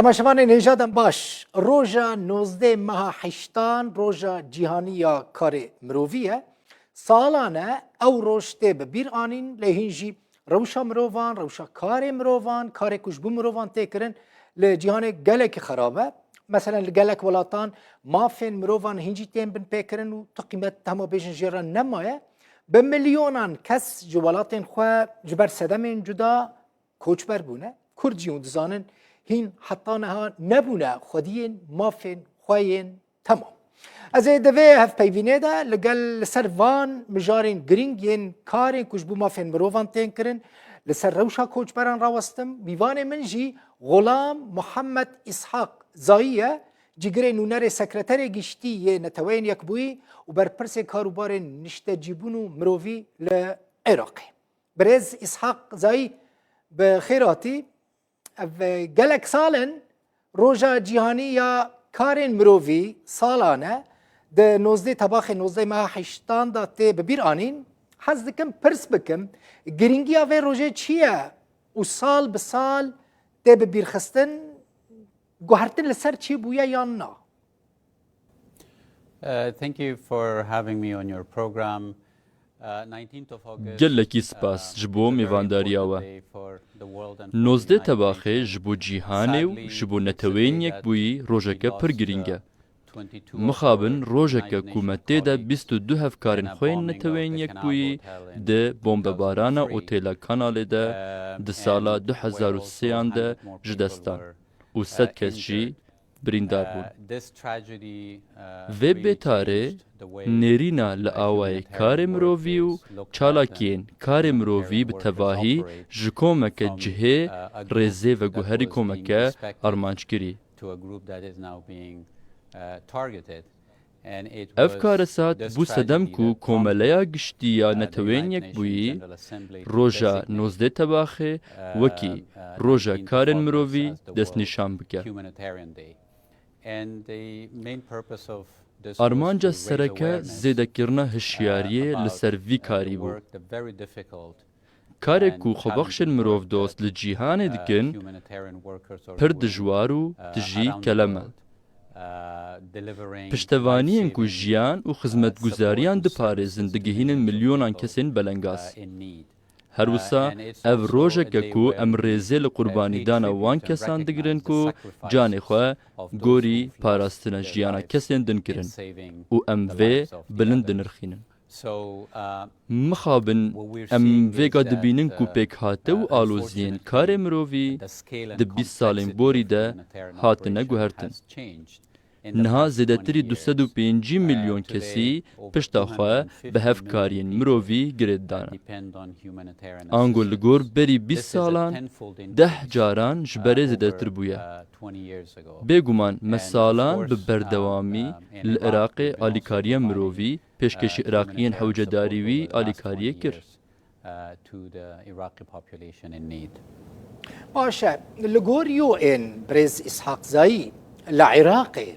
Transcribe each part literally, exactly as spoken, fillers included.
Temaşevanên hêja dem baş, roja nozdeh meha heştan, roja cîhanî ya karê mirovî ye. Salan e ew roj tê bi bîr anîn, lê hîn jî rewşa mirovan, rewşa karê mirovan, karê ku ji bo mirovan tê kirin, li cîhanê gelekî xerab e. Meselen, li gelek welatan mafên mirovan hîn jî tên binpêkirin û tu qîmet, hema bêjin, jê re nemaye. Bi milyonan kes ji welatên xwe ji ber sedemên cuda koçber bûne. Kurd jî hûn dizanin, hîn heta niha nebûne xwediyên mafên xwe yên temam. Ez ê di vê hevpeyvînê de li gel, li ser van mijarên girîng yên karên ku ji bo mafên mirovan tên kirin, li ser rewşa koçberan rawestim. Mîvanê min jî Xulam Muhammed Îshak Zayî ye, cîgirê nûnerê Sekreterê Giştî yê Neteweyên Yekbûyî û berpirsê karûbarên niştecîbûn û mirovî li Iraqê. Birêz Îshak Zayî, bi xêr hatî. Ev, e, gelek sal in roja cîhanî ya karên mirovî salan e di nozdeh Tebaxê nozdeh meha heştan de tê bi bîr anîn. Hez dikim pirs bikim, girîngiya vê rojê çi ye û sal bi sal tê bi bîr xistin, guhertin li ser çi bûye yan na? Uh, thank you for having me on your program. Uh, nineteenth of August, Gelekî spas uh, ji bo is a very mêvandariya important we. Day for the world and for the United Nations. Nozdeh Tebaxê ji bo cîhanê û ji bo Neteweyên Yekbûyî rojeke pir girîng e. Mixabin rojeke ku me tê de bîst û du hevkarên xwe yên Neteweyên Yekbûyî di bombebarana otêla Kanalê de di sala du hezar û sêyan de ji dest dan û sed kes jî birîndar bûn. Vê bêtarê nêrîna li awayê karê mirovî û çalakiyên karê mirovî bi tevahî ji komeke cihê rêzê veguherî komeke armanckirî. Ev karesat bû sedem ku Komeleya Giştî ya Neteweyên Yekbûyî roja nozdeh Tebaxê wekî roja karên mirovî destnîşan bike. Armanca sereke zêdekirina hişyariyê li ser vî karî bû. Karê ku xwebexşên mirovdost li cîhanê dikin, pir dijwar û tijî kelem e. Piştevaniyên ku jiyan û xizmetguzariyan diparêzin digihînin milyonan kesên belengaz. Her wisa ev rojeke ku em rêzê li qurbanîdana wan kesan digirin ku canê xwe gorî parastina jiyana kesên din kirin û em vê bilind dinirxînin. Mixabin em vêga dibînin ku pêkhate û aloziyên karê mirovî di bîst salên borî de hatine guhertin. Niha zêdetirî du sed û pêncî milyon kesî pişta xwe bi hevkariyên mirovî girê didane. Ango li gor berî bîst salan deh caran ji berê zêdetir bûye. Bêguman me salan bi berdewamî li Iraqê alîkariya mirovî, pêşkêşî Iraqiyên hewcedarî wî alîkariyê kir. Baş e, li gor U N, birêz Îshak Zayî, li Iraqê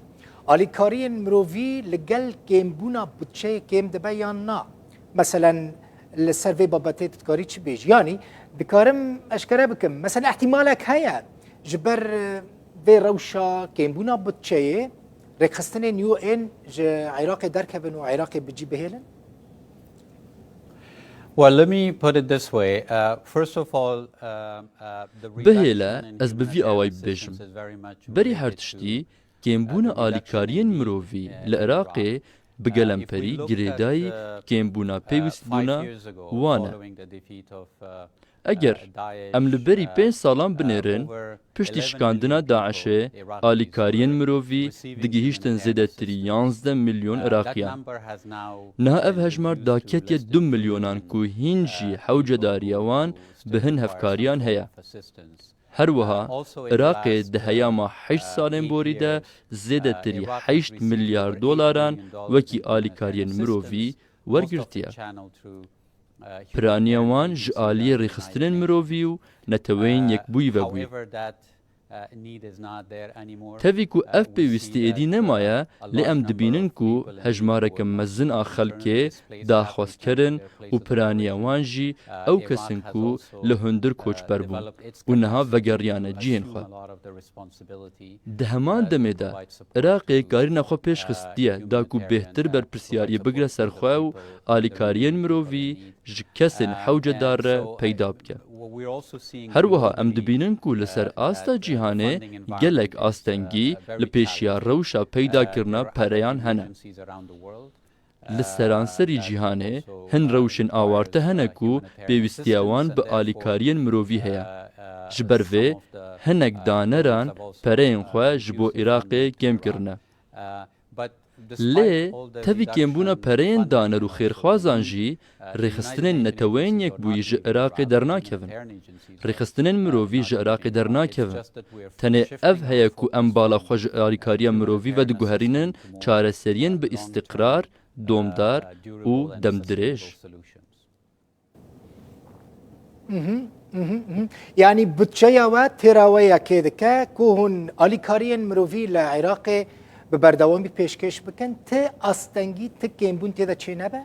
alîkariyên mirovî li gel kêmbûna budçeyê kêm dibe yan na? Meselen, li ser vê babetê tu dikarî çi bêjî? Yanî, dikarim eşkere bikim. Mesela, ihtimalek heye ji ber, e, vê rewşa kêmbûna budçeyê rêkxistinên U N ji Iraqê derkevin û Iraqê bi cî bihêlin? Well, let me put it this way. Uh, first of all, uh, uh, the Bihêle, reduction in ez bi vî awayî humanitarian bibêjim. Assistance is very much Berî her related tiştî, to, uh, kêmbûna the reduction alîkariyên in mirovî, uh, li Iraqê bi gelemperî girêdayî kêmbûna pêwîstbûna wan e. Eger em li berî pênc salan binêrin, piştî şikandina DAIŞê, alîkariyên mirovî digihîştin zêdetirî yanzdeh milyon Iraqiyan. Niha ev hejmar daketiye du milyonan ku hîn jî hewcedariya wan bi hin hevkariyan heye. Her wiha Iraqê di heyama heşt salên borî de zêdetirî heşt milyar dolaran wekî alîkariyên mirovî wergirtiye. Piraniya wan ji aliyê rêxistinên mirovî û Neteweyên Yekbûyî ve bûye. Tevî ku ev pêwîstî êdî nemaye, lê em dibînin ku hejmareke mezin a xelkê daxwazker in û piraniya wan jî ew kes in ku li hundir koçber bûn û niha vegeriyane cihên xwe. Di heman demê de Iraqê karîna xwe pêş xistiye da ku bêhtir berpirsyariyê bigre ser xwe û alîkariyên mirovî ji kesên hewcedar re peyda bike. Her wiha em dibînin ku li ser asta cîhanê gelek astengî li pêşiya rewşa peydakirina pereyan hene. Li seranserî cîhanê hin rewşên awarte hene ku pêwîstiya wan bi alîkariyên mirovî heye. Ji ber vê hinek daneran pereyên xwe ji bo Iraqê kêm kirine. Lê tevî kêmbûna pereyên daner û xêrxwazan jî rêxistinên Neteweyên Yekbûyî ji Iraqê dernakevin. Rêxistinên mirovî ji Iraqê dernakevin. Tenê ev heye ku em bala xwe ji alîkariya mirovî vediguherînin çareseriyên bi îstiqrar, domdar û demdirêj. Yanî budçeya we têra we yekê dike ku hûn alîkariyên mirovî li Iraqê bi berdewamî pêşkêş bikin, ti astengî, ti kêmbûn tê de çênebe?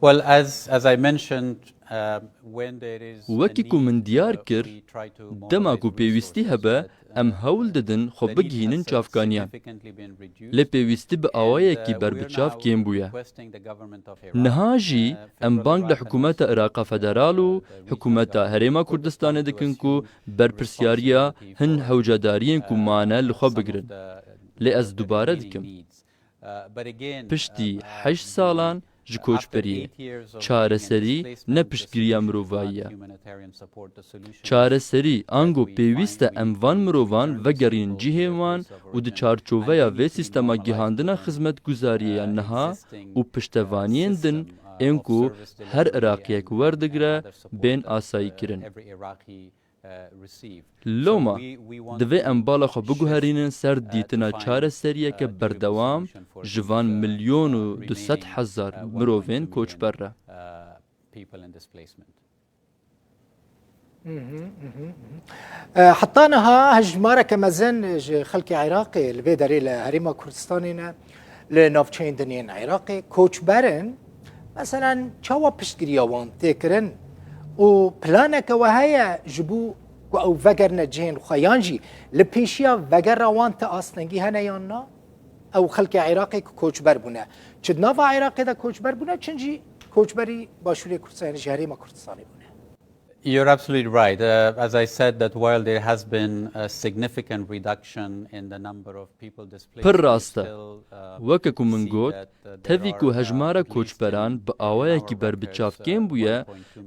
Well, as, as I mentioned, um, when there is a Wekî ku need, min diyar uh, kir, we try to dema mobilize ku pêwîstî resources hebe, that, em uh, hewl didin xwe the need bigihînin has, uh, çavkaniyan. significantly been reduced. Lê pêwîstî bi And, awayekî uh, berbiçav we're now kêm bûye. requesting the government of Iraq, Niha jî uh, em bang li federal hikûmeta Iraqa Federal û hikûmeta Herêma Kurdistanê dikin ku berpirsiyariya hin hewcedariyên ku mane li xwe bigirin. Lê ez dubare dikim. Piştî heşt salan ji koçberiyê, çareserî ne piştgiriya mirovayî ye. Çareserî ango pêwîst e em van mirovan vegerînin cihê wan û di çarçoveya vê sîstema gihandina xizmetguzariyê ya niha û piştevaniyên din ên ku her Iraqiyek werdigire bên asayîkirin. Loma, divê em bala xwe biguherînin ser dîtina çareseriyeke berdewam ji van milyon û du sed hezar mirovên koçber re. E, heta niha hejmareke mezin ji xelkê Iraqê li vê derê li Herêma Kurdistanê ne, li navçeyên din yên Iraqê koçber in. Meselen, çawa piştgiriya wan tê kirin û planeke we heye ji bo ku ew vegerine cihên xwe, yan jî li pêşiya vegera wan ti astengî hene yan na? Ew xelkê Iraqê ku koçber bûne. Çi di nava Iraqê de koçber bûne, çin jî koçberî Başûrê Kurdistanê, ji Herêma Kurdistanê bûne. You're absolutely right. Uh, as I said, that while there has been a significant reduction in the number of people displaced, Pir rast e. Weke ku min got, tevî ku hejmara koçberan bi awayekî berbiçav kêm bûye,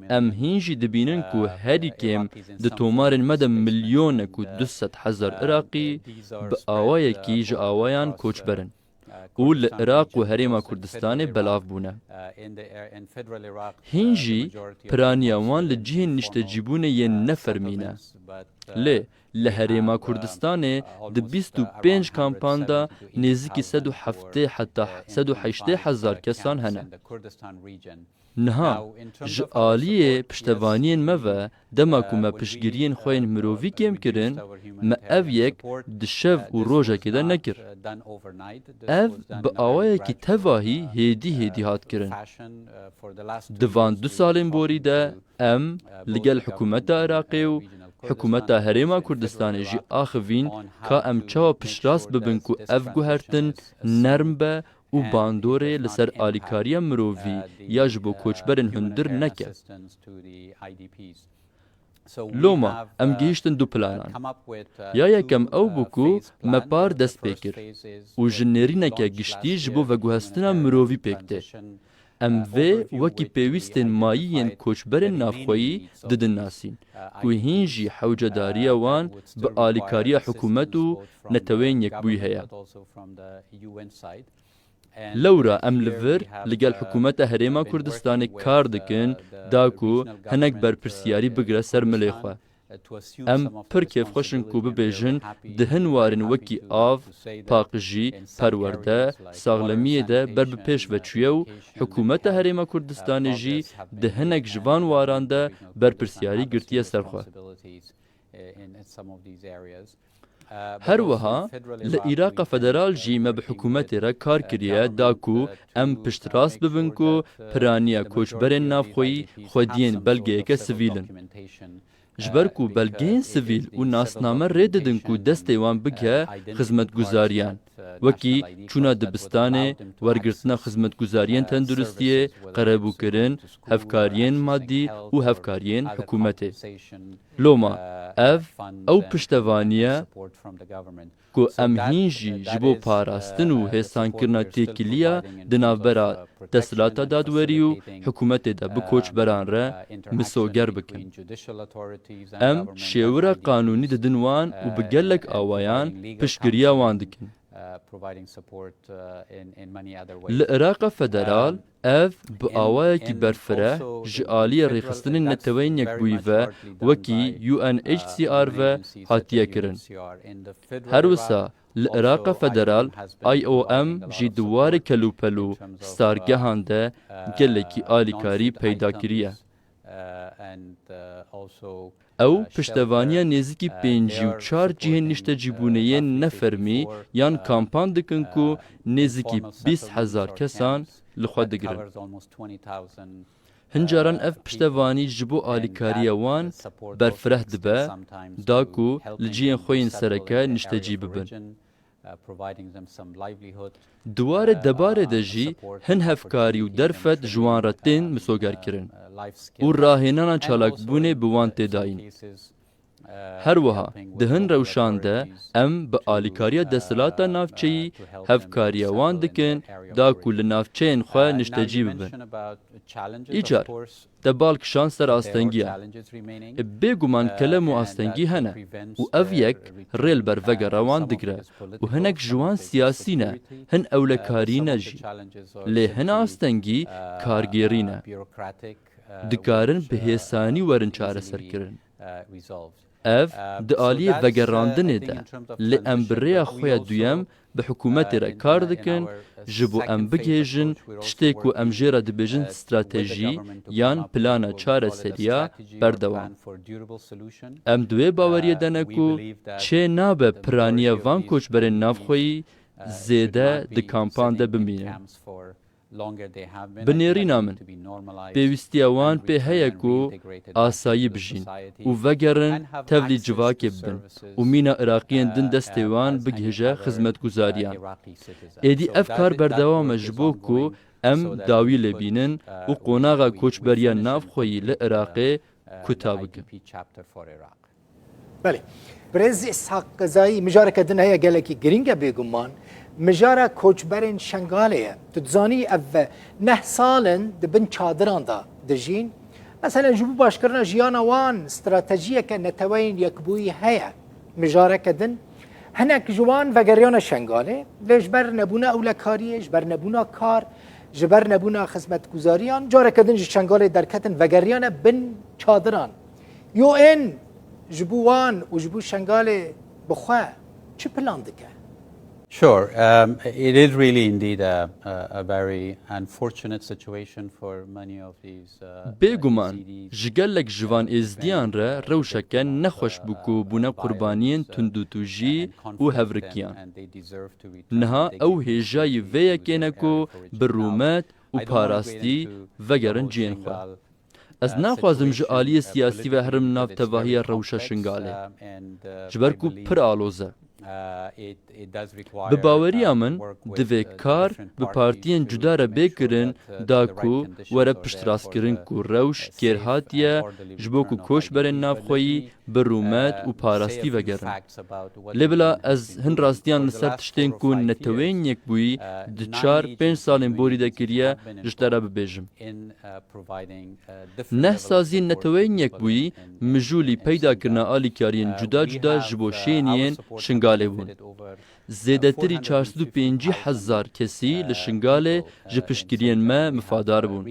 em hîn jî dibînin ku herî kêm di tomarên me de milyonek û du sed hezar Iraqî bi awayekî ji awayan koçber in û li Iraq û Herêma Kurdistanê belav bûne. Hîn jî piraniya wan li cihên niştecîbûnê yên nefermî ne. Lê li Herêma Kurdistanê di bîst û pênc kampan de nêzîkî sed û heftê heta sed û heştê hezar kesan hene. Niha ji aliyê piştevaniyên me ve, dema ku me piştgiriyên xwe yên mirovî kêm kirin, me ev yek di şev û rojekê de nekir. Ev bi awayekî tevahî hêdî hêdî hat kirin. Di van du salên borî de em li gel hikûmeta Iraqê û hikûmeta Herêma Kurdistanê jî axivîn ka em çawa piştrast bibin ku ev guhertin nerm be û bandorê li ser alîkariya mirovî ya ji bo koçberên hundir neke. Loma em gihîştin du planan. Ya yekem ew bû ku me par dest pê kir û ji nêrîneke giştî ji bo veguhestina mirovî pêk tê. Em vê wekî pêwîstên mayî yên koçberên navxweyî didin nasîn, ku hîn jî hewcedariya wan bi alîkariya hikûmet û Neteweyên Yekbûyî heye. Lewra em li vir li gel hikûmeta Herêma Kurdistanê kar dikin, da ku hinek berpirsiyarî bigire ser milê xwe. Em pir kêfxweş in ku bibêjin di hin warên wekî av, paqijî, perwerde, saxlemiyê de ber bi pêş ve çûye û hikûmeta Herêma Kurdistanê jî di hinek ji van waran de berpirsiyarî girtiye ser xwe. Her wiha li Îraqa Federal jî me bi hikûmetê re kar kiriye da ku em piştrast bibin ku piraniya koçberên navxweyî xwediyên belgeyeke sivîl in. Ji ber ku belgeyên sivîl û nasname rê didin ku destê wan bigihe xizmetguzariyan, wekî çûna dibistanê, wergirtina xizmetguzariyên tenduristiyê, qerebûkirin, hevkariyên madî û hevkariyên hikûmetê. Loma ev ew piştevanî ye ku em hîn jî ji bo parastin û hêsankirina têkiliya di navbera desthilata dadwerî û hikûmetê de bi koçberan re misoger bikin. Em şêwira qanûnî didin wan û bi gelek awayan piştgiriya wan dikin. Li Iraqa Federal ev bi awayekî berfireh ji aliyê rêxistinên Neteweyên Yekbûyî ve wekî U N H C R ve hatiye kirin. Her wisa li Iraqa Federal I O M jî di warê kelûpel û stargehan de gelekî alîkarî peyda kiriye. Ew piştevaniya nêzîkî pêncî û çar cihên niştecîbûnê yên nefermî yan kampan dikin ku nêzîkî bîst hezar kesan li xwe digirin. Hin caran ev piştevanî ji bo alîkariya wan berfireh dibe, da ku li cihên xwe yên sereke niştecî bibin. Di warê debarê de jî hin hevkarî û derfet ji wan re tên misogerkirin û rahênana çalakbûnê bi wan tê dayîn. Her wiha di hin rewşan de em bi alîkariya desthilata navçeyî hevkariya wan dikin, da ku li navçeyên xwe niştecî bibin. Îcar, te bal kişand ser astengiya. Bêguman kelem û astengî hene û ev yek rê li ber vegera wan digire û hinek ji wan siyasî ne, hin ewlekarî ne jî. Lê hin astengî kargêrî ne. Dikarin bi hêsanî werin çareserkirin. Ev di aliyê vegerandinê de, lê em bi rêya xwe ya duyem bi hikûmetê re kar dikin, ji bo em bigihêjin tiştê ku em jê re dibêjin stratejî yan plana çareseriya berdewam. Em di wê baweriyê de ne ku çê nabe piraniya van koçberên navxweyî zêde di kampan de bimînin. Bi nêrîna min, pêwîstiya wan pê heye ku asayî bijîn û vegerin tevlî civakê bibin û mîna Iraqiyên din destê wan bigihêje xizmetguzariyan. Êdî ev kar berdewam e ji bo ku em dawî lê bînin û qonaxa koçberiya navxweyî li Iraqê kuta bikin. Belê. Birêz Îshak Qezayî, mijareke din heye gelekî girîng e bêguman. Mijara koçberên Şengalê ye. Tu dizanî ev neh sal in di bin çadiran de dijîn. Meselen ji bo başkirina jiyana wan stratejiyeke Neteweyên Yekbûyî heye. Mijareke din hinek ji wan vegeriyane Şengalê. Lê ji ber nebûna ewlekariyê, ji ber nebûna kar, ji ber nebûna xizmetguzariyan, careke din ji Şengalê derketin vegeriyane bin çadiran. U N ji bo wan û ji bo Şengalê bi xwe çi plan dike? Sure. Um, it is really indeed a, a, a very unfortunate situation for many of these, uh, Bêguman, Yazidis, ji gelek ji van Êzidiyan re rewşeke nexweş bû ku bûne qurbaniyên tundûtûjî û hevrikiyan. Niha ew hêjayî vê yekê ne ku bi rûmet û parastî vegerin cihên xwe. Ez naxwazim ji aliyê siyasî ve herim nav tevahiya rewşa Şingalê, ji ber ku pir aloz e. Bi baweriya min, divê kar bi partiyên cuda re bê kirin da ku were piştrastkirin ku rewş kêrhatî ye, ji bo ku koçberên navxweyî bi rûmet û parastî vegerin. Lê bila ez hin rastiyan li ser tiştên ku Neteweyên Yekbûyî di çar pênc salên borî de kiriye, ji te re bibêjim. Neh saziyên Neteweyên Yekbûyî mijûlî peydakirina alîkariyên cuda cuda ji bo şêniyên Şingalê bûn. Zêdetirî çar sed û pêncî hezar kesî li Şingalê ji piştgiriyên me mifadar bûn.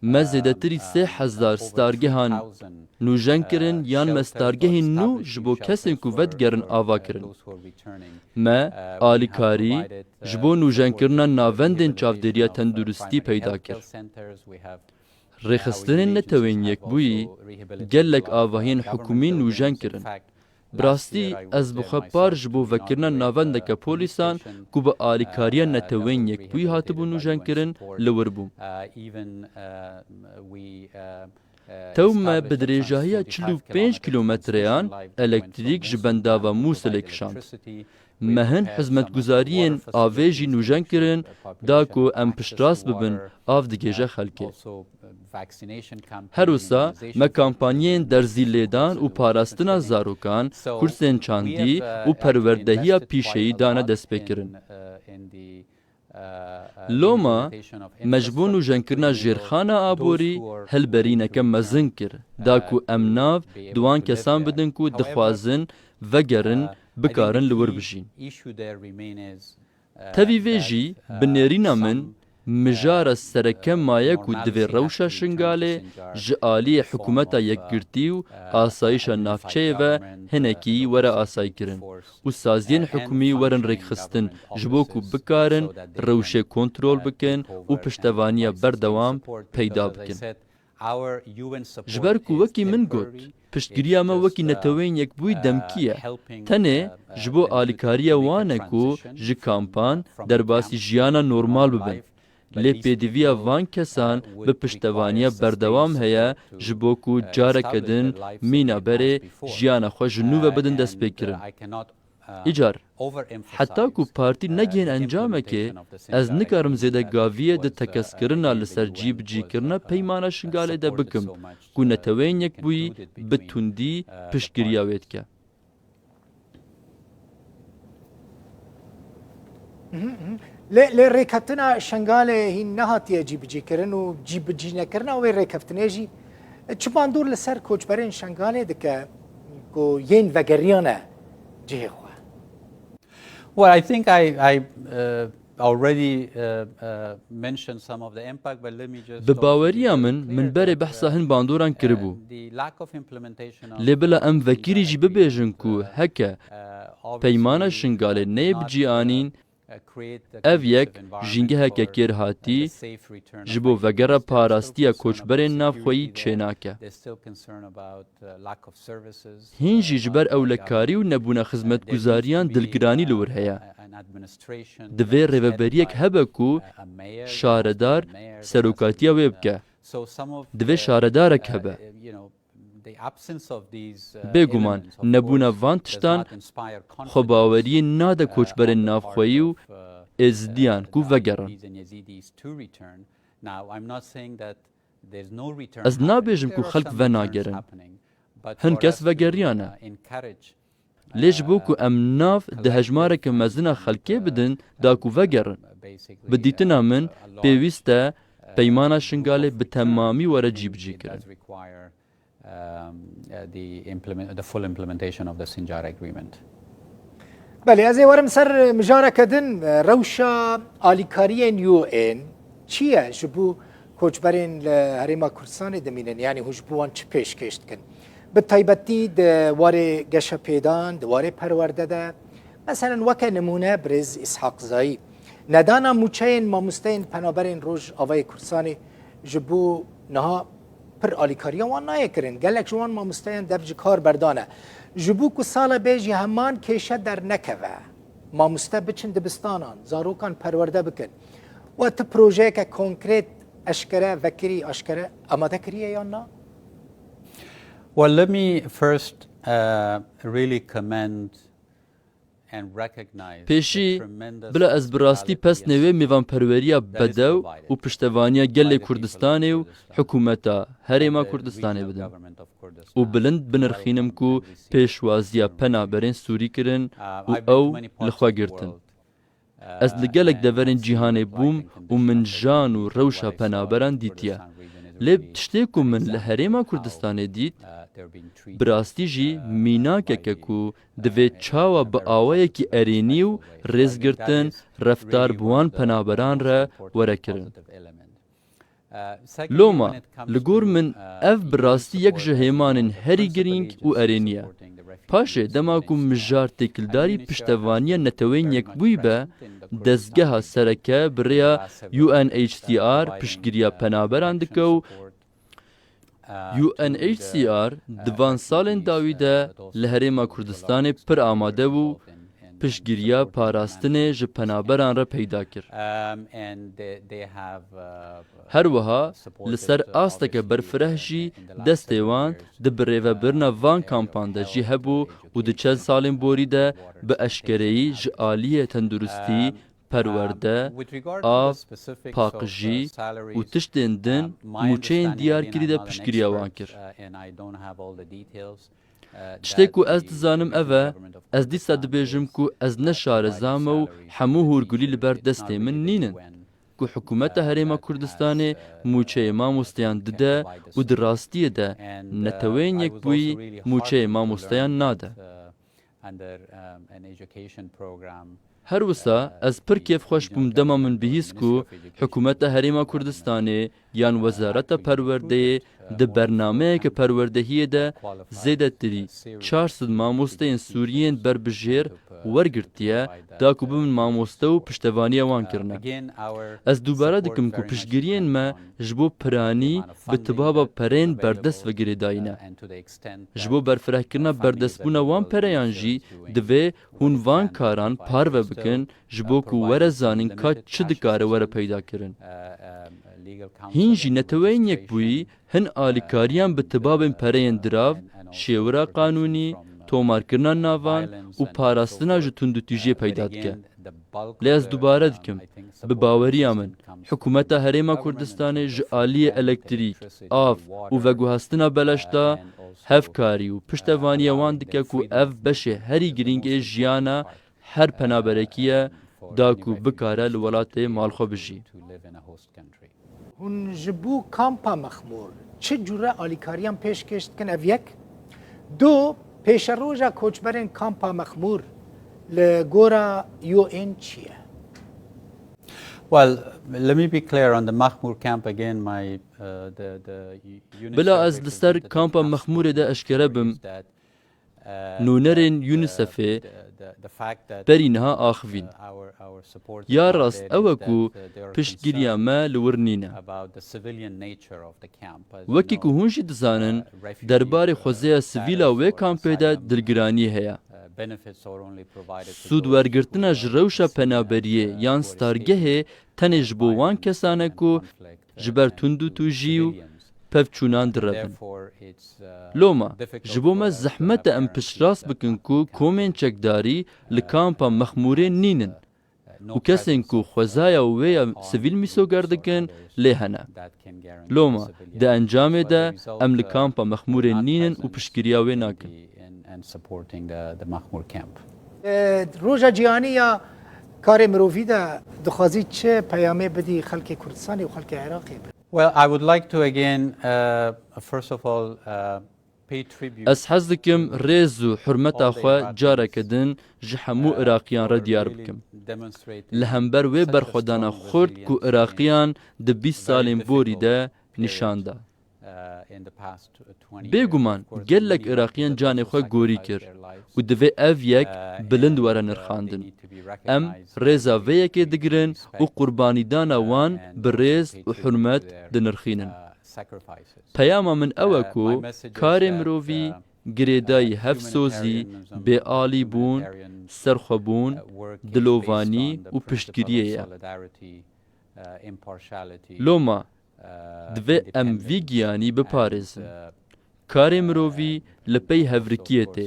Me zêdetirî sê hezar stargehan nûjen kirin yan me stargehên nû ji bo kesên ku vedigerin ava kirin. Me alîkarî ji bo nûjenkirina navendên çavdêriya tenduristî peyda kir. Rêxistinên Netewên Yekbûyî gelek avahiyên hikûmî nûjen kirin. Bi rastî, ez bi xwe par ji bo vekirina navendeke polîsan ku bi alîkariya Netewên Yekbûyî hatibû nûjenkirin, li wir bûm. Tew me bi dirêjahiya çil û pênc kîlometreyan elektrîk ji bendava Mûsilê kişand. Me hin xizmetguzariyên avê jî nûjen kirin, da ku em piştrast bibin, av digêje xelkê. Her wisa me kampanyayên derzî lêdan û parastina zarokan, kursên çandî û perwerdehiya pîşeyî dane destpêkirin. Loma me ji bo nûjenkirina jêrxana aborî hilberîneke mezin kir, da ku em nav di wan kesan bidin ku dixwazin vegerin, bikarin li wir bijîn. Tevî vê jî, bi nêrîna min, mijara sereke maye ku divê rewşa Şingalê ji aliyê hikûmeta yekgirtî û asayişa navçeyê ve hinekî were asayîkirin û saziyên hikûmî werin rêkxistin, ji bo ku bikarin rewşê kontrol bikin û piştevaniya berdewam peyda bikin. Ji ber ku wekî min got, piştgiriya me wekî Neteweyên Yekbûyî demkî ye. Tenê ji bo alîkariya wan e ku ji kampan derbasî jiyana normal bibin. Lê pêdiviya van kesan bi piştevaniya berdewam heye, ji bo ku careke din mîna berê jiyana xwe ji nû ve bidin destpêkirin. Îcar, heta ku partî negihên encamekê, ez nikarim zêde gaviyê di tekeskirina li ser cîbicîkirina Peymana Şingalê de bikim, ku Neteweyên Yekbûyî bi tundî piştgiriya wê dike. Lê, lê rêkeftina Şengalê hîn nehatiye cîbicîkirin û cîbicînekirina wê rêkeftinê jî çi bandor li ser koçberên Şengalê dike ku yên vegeriyane cihê xwe? Well, I think I, I uh, already uh, uh, mentioned some of the impact, but let me just Bi baweriya min, min berê behsa hin bandoran kiribû. Lê bila em vekirî jî bibêjin ku heke Peymana Şingalê neyê bi cî anîn, ev yek jîngeheke kêrhatî ji bo vegera parastiya koçberên navxweyî çênake. Hîn jî ji ber ewlekarî û nebûna xizmetguzariyan dilgiranî li wir heye. Divê rêveberiyek hebe ku şaredar serokatiya wê bike. Divê şaredarek hebe. Bêguman, nebûna van tiştan xwebaweriyê nade koçberên navxweyî û êzidiyan ku vegerin. Ez nabêjim ku xelk venagerin. Hin kes vegeriyane. Lê ji bo ku em nav di hejmareke mezin a xelkê bidin da ku vegerin. Bi dîtina min, pêwîst e Peymana Şingalê bi temamî were cîbicîkirin. Belê, ez ê werim ser mijareke din, rewşa alîkariyên U N çi ye ji bo koçberên li Herêma Kurdistanê dimînin, yanî hûn ji bo wan çi pêşkêş dikin? Bi taybetî di warê geşepêdan, di warê perwerde de, meselen weke nimûne birêz Îshaq Zayî, nedana mûçeyên mamosteyên penaberên Rojavayê Kurdistanê ji bo niha pir alîkariya wan nayê kirin. Gelek ji wan mamosteyan dev ji kar berdane. Ji bo ku sala bê jî heman kêşe dernekeve, mamoste biçin dibistanan, zarokan perwerde bikin. We tu projeyeke konkret eşkere vekirî, aşkere amade kiriye yan na? Well, let me first uh, really commend Pêşî, bila ez bi rastî pesnê wê mêvanperweriya bedew û piştevaniya gelê Kurdistanê û hikûmeta Herêma Kurdistanê bidim û bilind binirxînim ku pêşwaziya penaberên Sûrî kirin û ew li xwe girtin. Ez li gelek deverên cîhanê bûm û min jan û rewşa penaberan dîtiye. Lê tiştê ku min li Herêma Kurdistanê dît, bi rastî jî mînakeke ku divê çawa bi awayekî erênî û rêzgirtin reftar bi wan penaberan re were kirin. Loma, li gor min ev bi rastî yek ji hêmanên herî girîng û erênî ye. Paşê, dema ku mijar têkildarî piştevaniya Neteweyên Yekbûyî be, dezgeha sereke bi rêya U N H C R piştgiriya penaberan dike û U N H C R di van salên dawî de li Herêma Kurdistanê pir amade bû, piştgiriya parastinê ji penaberan re peyda kir. Her wiha li ser asteke berfireh jî destê wan di birêvebirina van kampan de jî hebû û di çend salên borî de bi eşkereyî ji aliyê tenduristî, perwerde, av, paqijî û tiştên din mûçeyên diyarkirî de piştgiriya wan kir. Tiştê ku ez dizanim ev e, ez dîsa dibêjim ku ez ne şareza me û hemû hûrgulî li ber destê min nînin. Ku hikûmeta Herêma Kurdistanê mûçeyê mamosteyan dide û di rastiyê de Neteweyên Yekbûyî mûçeyê mamosteyan nade. Her wisa ez pir kêfxweş bûm dema min bihîst ku hikûmeta Herêma Kurdistanê yan Wezareta Perwerdeyê di bernameyeke perwerdehiyê de zêdetirî çar sed mamosteyên Sûriyên berbijêr wergirtiye, da ku bibin mamoste û piştevaniya wan kirine. Ez dubare dikim ku piştgiriyên me ji bo piranî bi tibaba pereyên berdest ve girêdayî ne. Ji bo berfirehkirina berdestbûna wan pereyan jî divê hûn van karan parve bikin, ji bo ku were zanîn ka çi dikare were peyda kirin. Hîn jî Neteweyên Yekbûyî hin alîkariyan bi tibabên pereyên dirav, şêwira qanûnî, tomarkirina navan û parastina ji tundûtûjiyê peyda dike. Lê ez dubare dikim, bi baweriya min, hikûmeta Herêma Kurdistanê ji aliyê elektrîk, av û veguhestina beleş de hevkarî û piştevaniya wan dike ku ev beşê herî girîng ê jiyana her penaberekî ye, da ku bikare li welatê mal xwe bijî. Hûn ji bo kampa Mexmûr çi cure alîkariyan pêşkêş dikin? Ev yek. Du, pêşeroja koçberên kampa Mexmûr li gora U N çi ye? Well, let me be clear on the Mahmur camp again. My, uh, the, the UNICEF Bila ez li ser kampa Mexmûrê de eşkere bim, nûnerên UNICEFê berî niha axivîn. Ya rast ew e ku piştgiriya me li wir nîne. Wekî ku hûn jî dizanin, derbarê xwezaya sivîl a wê kampê de dilgiranî heye. Sûd wergirtina ji rewşa penaberiyê yan stargehê tenê ji bo wan kesan e ku ji ber tundûtûjî û pevçûnan direbin. Loma, ji bo me zehmet e em piştrast bikin ku komên çekdarî li kampa Mexmûrê nînin û kesên ku xwezaya wê ya sivîl mîsoger dikin lê hene. Loma, di encamê de em li kampa Mexmûrê nînin û piştgiriya wê nakin. Roja Cîhanî ya Karê Mirovî de dixwazî çi peyamê bidî xelkê Kurdistanê û xelkê Iraqê? Well, I would like to again, uh, first of all, uh, pay tribute Ez hez dikim rêz û hurmeta xwe careke din ji hemû Iraqiyan re diyar bikim. Li hember wê berxwedana xurt ku Iraqiyan di bîst salên borî de nîşan da. Bêguman gelek Iraqiyan canê xwe gorî kir û divê ev yek bilind were nirxandin. Em rêza vê yekê digirin û qurbanîdana wan bi rêz û hurmet dinirxînin. Peyama min ew e ku karê mirovî girêdayî hevsozî, bêalîbûn, serxwebûn, dilovanî û piştgiriyê ye. Loma, divê em vî giyanî biparêzin. Karê mirovî li pey hevrikiyê tê.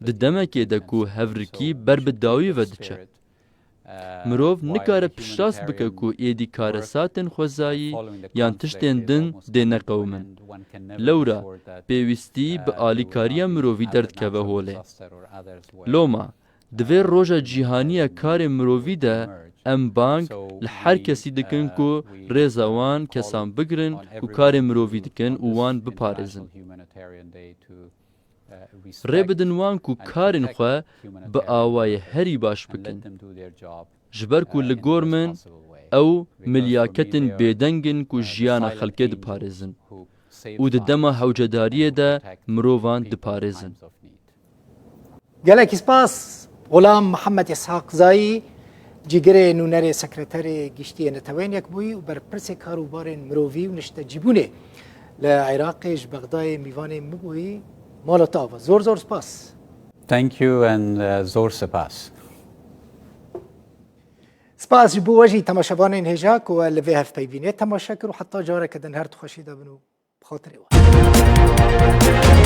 Di demekê de ku hevrikî ber bi dawî ve diçe. Mirov nikare piştrast bike ku êdî karesatên xwezayî yan tiştên din dê neqewimin. Lewra pêwîstî bi alîkariya mirovî derdikeve holê. Loma, di vê roja cîhanî ya karê mirovî de em bang li her kesî dikin ku rêza wan kesan bigirin ku karê mirovî dikin û wan biparêzin. Rê bidin wan ku karên xwe bi awayê herî baş bikin. Ji ber ku li gor min ew milyaketên bêdeng in ku jiyana xelkê diparêzin û di dema hewcedariyê de mirovan diparêzin. Gelekî spas, Xulam Mihemed Îshaq Zayî, cîgirê nûnerê sekreterê giştî yê Neteweyên Yekbûyî û berpirsê kar û barên mirovî û niştecîbûnê. Li Iraqê ji Bexdayê mîvanê min bûyî, mala te ava. Zor zor spas. Thank you and uh, zor spas. Spas ji bo we jî temaşevanên hêja ku we li vê hevpeyvînê temaşe kir û heta careke din her di xweşî de bin û bi xatirê we.